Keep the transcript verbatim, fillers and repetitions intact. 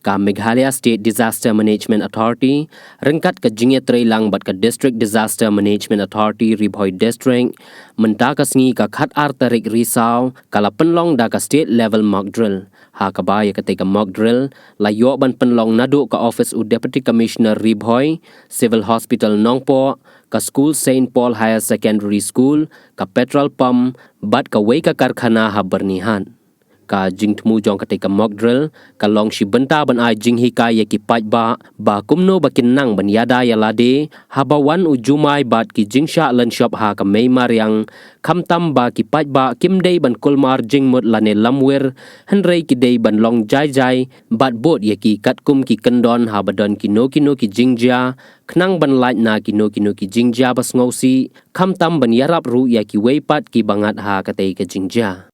Ka Meghalaya State Disaster Management Authority ryngkat ka jingïatreilang bad ka District Disaster Management Authority Ri Bhoi District mynta ka sngi ka khatar tarik Risaw ka la pynlong da ka State Level Mock Drill. Ha kaba ïa katei ka mock drill la ïoh ban pynlong naduh ka office u Deputy Commissioner Ri Bhoi, Civil Hospital Nongpoh, ka skul Saint Paul Higher Secondary School, ka petrol pump bad kawei ka karkhana ha Byrnihat. Ka jingthmu jong katei ka mock drill ka long shi bynta ban ai jinghikai ïa ki paidbah ba kumno ba kin nang ban ïada ïa lade haba wan u jumai bad ki jingshah lynshop ha ka mei mariang, khamtam ba ki paidbah kim dei ban kulmar jingmut lane lamwir, hynrei ki dei ban long jai jai bad bud ïa ki katkum ki kyndon haba don kino kino ki jingjia, khnang ban lait na kino kino ki jingjia ba sngewsih, khamtam ban ïarap ruh ïa kiwei pat kiba ngat ha katei ka jingjia.